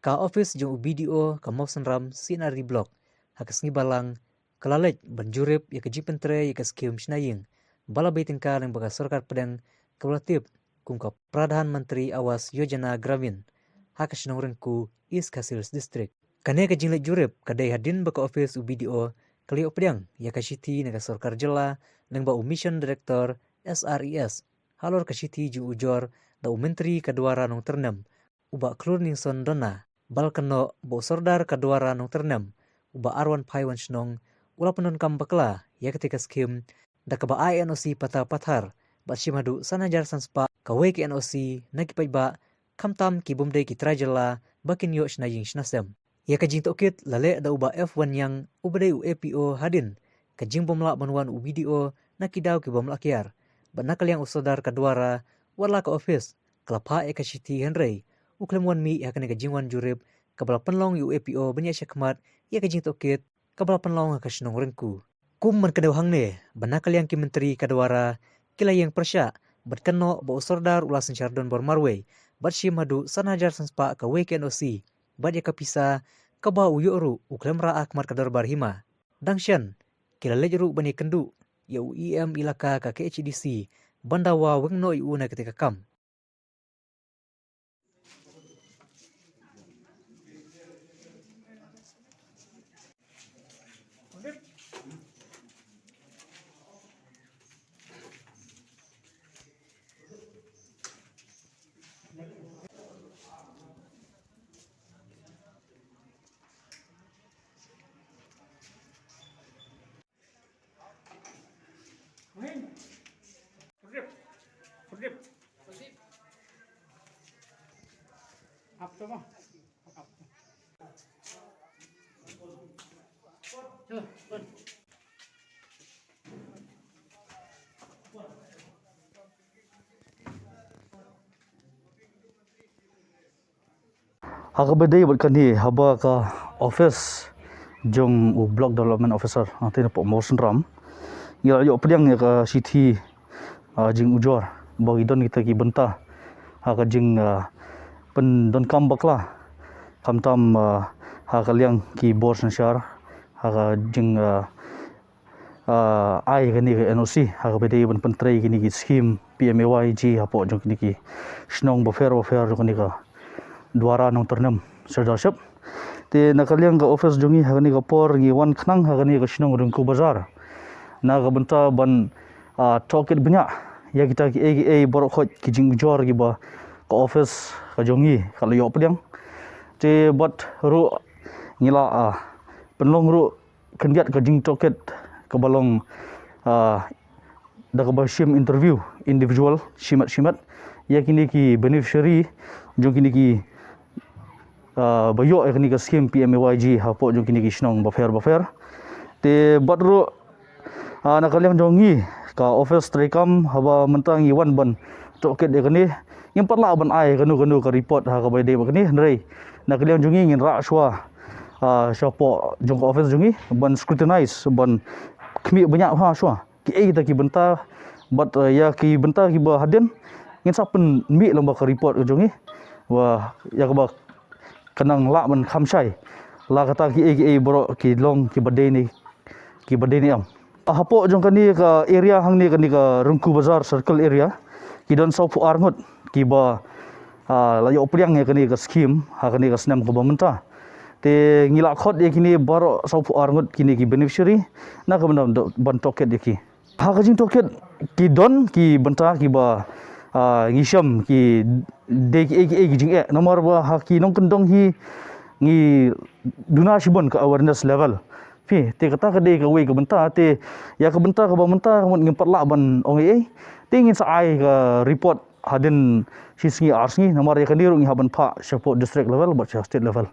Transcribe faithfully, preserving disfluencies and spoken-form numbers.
Ka ophis jong u B D O ka Mawsynram C and RD Block ha ka sngi Balang ka la leit ban jurip ïa ka jingpyntrei ïa ka skhim shna ïing ba la bei tyngka lyngba ka sorkar pdeng kaba la tip kum ka Pradhan Mantri Awas Yojana Gramin ha ka shnong Rengku, East Khasi Hills District. Kane ka jingleit jurip ka dei hadien ba ka ophis u B D O ka la ïoh pdiang ïa ka shithi na ka sorkar jylla lyngba u Mission Director S R E S halor ka shithi jong u ujor da u Myntri ka Dwara Nongtyrnem u Bah Khlurningson Donna, ba la kynnoh ba u Sordar ka Dwara Nongtyrnem u Bah Arwanphai Wanshnong u la pyndonkam bakla ïa katei ka skhim da kaba ai N O C patar patar bad shim haduh san hajar san spah kawei ka N O C na ki paidbah, khamtam ki bym dei ki trai jylla ba kin ïoh shna ïing shna sem. Ïa ka jingtohkit la leh da u Bah F Wanniang uba dei u A P O hadien ka jingbymlah ban wan u B D O na ki daw ki bym lah kiar. Bad na ka liang u Sordar ka Dwara, wat la ka ophis ka la phah ïa ka shithi, hynrei u khlem wan mih ha kane ka jingwan jurip kaba la pynlong ïa u A P O ban ïaid shakhmat ïa ka jingtohkit kaba la pynlong ha ka shnong Rengku. Kum ban kdew hangne ba na ka liang ki Myntri ka Dwara ki la ïeng pyrshah bad kynnoh ba u Sordar u la synshar donbor marwei bad shim haduh san hajar san spah kawei ka N O C bad ïa ka pisa kaba u ïoh ruh u khlem rah ha khmat ka Dorbar Hima. Dang shen ki la leit ruh ban ïakynduh ïa u E M Elaka ka K H A D C ban dawa weng noh ïa u na katei ka kam. Ha kaba ïadei bad kane, haba ka office jong u Block Development Officer, hangtei napoh Mawsynram, ngi la ïoh pdiang ïa ka shithi, ah, jingujor ba ki don kita ki bynta ha ka jing, ah, pyndonkam bakla, khamtam, ah, ha ka liang ki bor synshar, ha ka jing, ah, ah, ai kane ka N O C ha kaba ïadei ban pyntrei kine ki skhim P M A Y G hapoh jong kine ki shnong bapher bapher jong kane ka Dwara Nongtyrnem Sirdarship. Te na ka liang ka office jong ngi ha kane ka por ngi wan khnang ha kane ka shnong Rengku Bazar na ka bynta ban, ah, tohkit bniah ïa kita kiei kiei baroh khoit ki jingujor kiba ka office ka jong ngi ka la ïoh pdiang. Te bad ruh ngi la, ah, pynlong ruh khyndiat ka jingtohkit kaba long, ah, da kaba shim interview individual shimet shimet ïa kine ki beneficiary jong kine ki, ah, ba ïoh ïa kine ki skhim P M A Y G hapoh jong kine ki shnong bapher bapher. Te bad ruh, ah, na ka liang jong ngi ka office treikam, haba mynta ngi wan ban tohkit ïa kane, ngim pat lah ban ai kano kano ka report ha kaba ïadei bad kane, hynrei na ka liang jong ngi ngin rah shuwa, ah, shapoh jong ka office jong ngi ban scrutinize, ban khmih bniah ha shuwa kiei kita ki bynta, bad, eh, ïa ki bynta kiba hadien ngin sa pynmih lyngba ka report ka jong ngi, wa ïa kaba kan nang lah ban kham shai la kata kiei kiei baroh ki long kiba dei ne kiba dei ne em. Ah, hapoh jong kane ka area hangne, kane ka Rengku Bazar Circle area, ki don sawphew ar ngut kiba, ah, la ïoh pdiang ïa kane ka skhim ha kane ka snem kaba mynta. Te ngi la khot ïa kine baroh sawphew ar ngut kine ki beneficiary na ka bynta ban tohkit ïa ki. Ha ka jingtohkit ki don ki bynta kiba, ah, ngi shem ki dei kiei kiei ki jingeh, namar ba ha ki nongkyndong hi ngi duna shibun ka awareness level. Phi, te kata ka dei kawei ka bynta, te ïa ka bynta kaba mynta ka mut ngim pat lah ban ong ei ei. Te ngin sa ai ka report hadien shi sngi ar sngi, namar ïa kane ruh ngi hap ban phah shapoh district level bad sha state level.